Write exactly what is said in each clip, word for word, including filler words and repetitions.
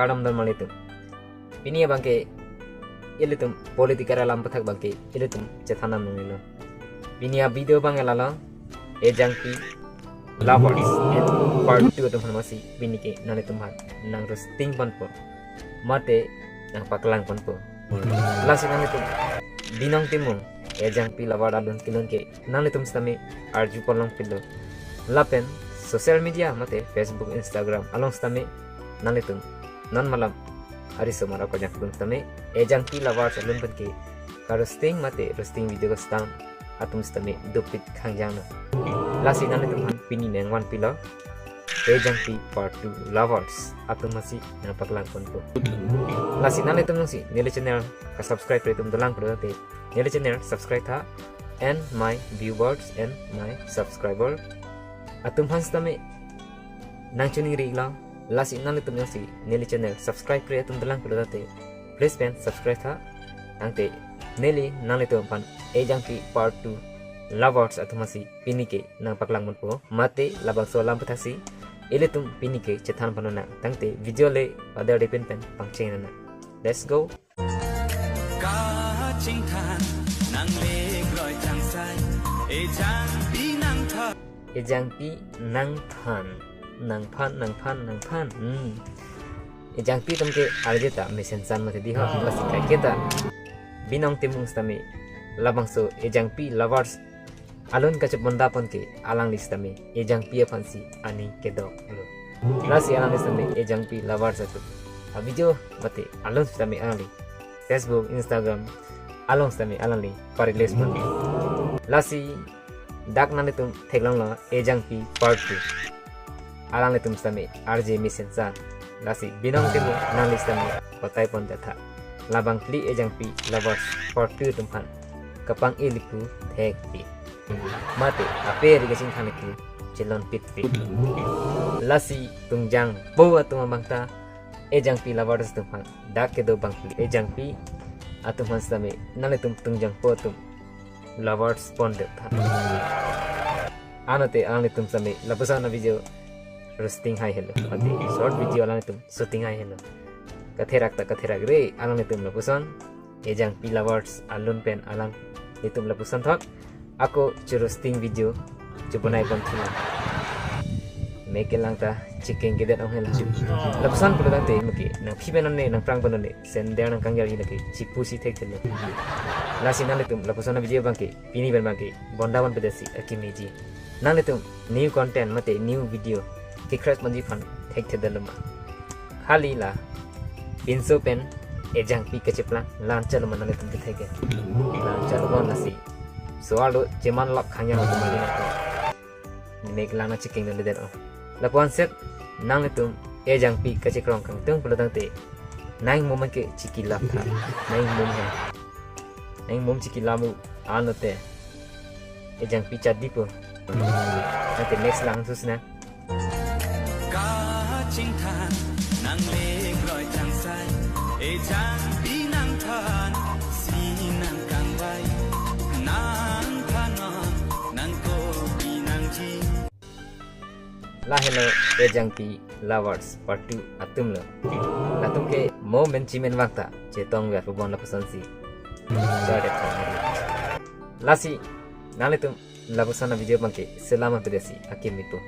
Kardom don nanglitum. Pini abangke ilitum political alam aputhak abangke ilitum chethan nanglo. Pini a-video abang lalo, Ejangpi Lovers and part two atum aphan masi pini ke nanglitum aphan nangrosting ponpo. Mate nangpaklang ponpo. Lasi nanglitum Binong Timung Ejangpi Lover alun kelun ke nanglitum sitame arju pon longpilo. Lapen social media mate Facebook, Instagram along sitame nanglitum non malom ari somar ako jangkun sitame Ejangpi Lovers alun pen ke karosting mate roasting video kastam atum sitame dopik khangjang na. Lasi nanglitum aphan pini nangvanpilo Ejangpi part two Lovers atum masi nangpaklang ponpo. Lasi nanglitum jongsi neli channel ka-subscribe-re atum dolang pulo tangte neli channel subscribe tha, and my viewers and my subscriber atum aphan sitame nangchoningri lang. Lasi nanglitum jongsi neli channel subscribe-re atum dolang pulo tangte please pen subscribe tha. Tangte neli nanglitum aphan Ejangpi part two Lovers atum masi pini ke nangpaklang ponpo. Mate labangso alam aputhak si ilitum pini ke chethan pon nang. Tangte video le pada depin pen pangcheng nang. Let's go. Kachingthan nang le kroi changsai, Ejangpi nangthan. Ejangpi nangthan. Nangphan, nangphan, nangphan. Hmm. Ejangpi atum ke arje ta mesen san mati di ho. Lasi kaike ta Binong Timung sitame labangso Ejangpi Lovers alun kachepon dapon ke alangli sitame Ejangpi aphansi aning kedoklo. Lasi alangli sitame Ejangpi Lovers atum a-video mate alun sitame alangli Facebook, Instagram along sitame alangli pa-release pon. Lasi dak nanglitum theklonglo Ejangpi part two. Alanglitum sitame arje mesen san. Lasi Binong Timung nangli sitame kotai pon detha. Labang phli Ejangpi Lovers part two atum aphan kapang-e likhu thekpi. Mate ape ri kachingthan likhu chelonpitpi. Lasi tungjangpo atum abang ta Ejangpi Lovers atum aphan dak kedo bang phli Ejangpi atum aphan sitame nanglitum tungjangpo atum Lovers pon detha. Anate alanglitum sitame lapuson a-video roasting hai helo. Mate short video alanglitum shooting hai helo. Katherak ta katherak-re alanglitum lapuson. Ejangpi Lovers alun pen alanglitum lapuson thok ako che-roasting video chebonai pon thuna. Mek kelang ta chekeng kedet ong helo. Lapuson pulo tangte muke nangphi pen one nangphrang pen one sandal nangkangjal-i lake chipusi thekthelo. Lasi nanglitum lapuson a-video abangke pini pen abangke bonda pon pedetsi akimi ji. Nanglitum new content mate new video ke-create ponji aphan thekthedetlo ma? Hali la pinso pen Ejangpi kacheplang lan chalo ma nanglitum kethek ke? Lan chalo ma? Lasi so-arlo cheman lok khangjang atum mali nangko. Mek lang nangchekeng dundedet ong. Lapu-an set nanglitum Ejangpi kachekrong kangtung pulo tangte nangmum ke chikilap tha. Nangmum he. Nangmum chikilap mu anate Ejangpi chadipo. Tangte next lang sus na. Kachingthan nang le kroi changsai, Ejangpi nangthan, si nangkangvai, nangthan non, nangkopi nangji. Lahelo Ejangpi Lovers part two atumlo. Latum ke mo men chimen vang ta chetong ver pubon lapusonsi. Jare thang. Lasi nanglitum lapuson a-video abangke selam pedetsi akimi pu.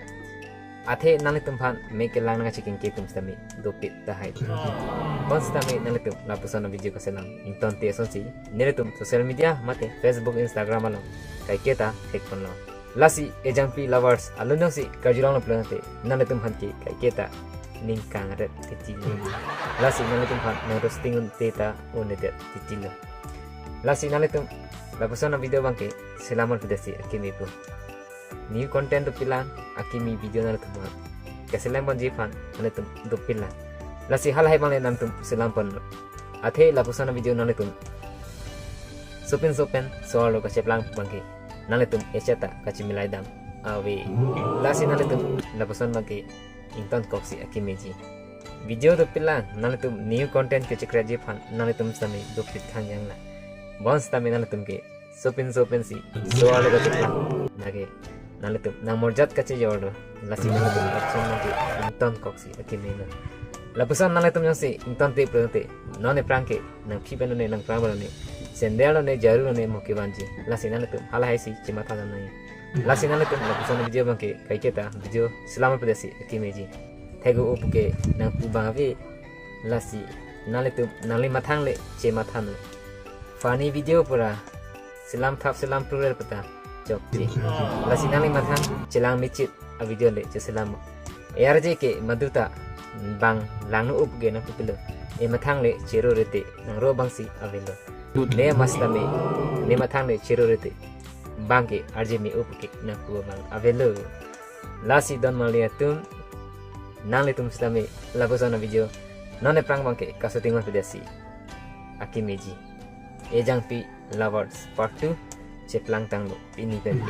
Athe nanglitum aphan mek kelang nangchekeng ke atum sitame dopik tahai. Bonsitame nanglitum lapuson a-video kaselam ingtonte asonsi nelitum social media mate Facebook, Instagram along kaike ta thek ponlo. Lasi Ejangpi Lovers alun jongsi karjulonglo pulo tangte nanglitum aphan ke kaike ta ning kangret titilo. Lasi nanglitum aphan nang-roasting unte ta un'edet titilo. Lasi nanglitum lapuson a-video abangke selam pedetsi akimi pu. New content dopiklang, akimi video nanglitum aphan keselam ponji aphan nanglitum dopiklang. Lasi halahai abang le nanglitum selam ponlo. Athe lapuson a-video nanglitum sopin sopin so-arlo kacheplang abangke nanglitum echeta kachimilai dam ave. Lasi nanglitum lapuson abangke ingtonkoksi akimi ji. Video dopiklang, nanglitum new content kache-create ji aphan nanglitum sitame dopik khangjang na. Bonsitame nanglitum ke sopin sopin si so-arlo kacheplang. Lake nanglitum nangmorjat kachejor do. Lasi nanglitum lapuson abangke ingtonkoksi akimi na. Lapuson nanglitum jongsi ingtonte pulote, non aphrang ke nangphi pen lone, nangphrang pen lone, sandal lone, jaru lone mo kevanji. Lasi nanglitum halahai si chematha nang nangji. Lasi nanglitum lapuson video abang ke kaiketa video selam apadasi akimeji. Thegu up ke nangpu abang ave. Lasi nanglitum nangli mathang le chematha nang. Funny video pura selam thap selam pruler pata chokche. Lasi nangli mathang chelang mechit a video le cheselam. A R J ke maduta bang langno up ke nangpupilo. E mathang le chero rete nangro abang si avelo. Ne mas tame ne mathang le chero rete bang ke R J me up ke nangpu abang avelo. Lasi don mali atum, nanglitum sitame lapuson a video non aphrang abang ke kashooting apadasi akimeji. Ejangpi Lovers Part two cheplang tanglo pini pen.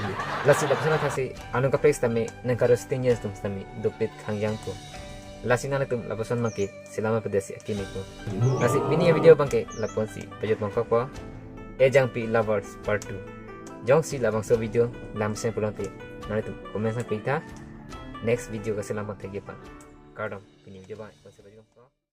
Lasi lapuson athasi anung kaprek sitame nangkaro sitame atum sitame dopit khangjang po. Lasi nanglitum lapuson abang ke selam apadasi akimi po. Lasi pini a video abang ke lapuson si pajut mangkok po. Ejangpi Lovers Part two. Jongsi labangso video lamsen pulote nanglitum comment sang pita. Next video kaselam abang thekji aphan. Kardom, pini video abang lapuson si pajut mangkok.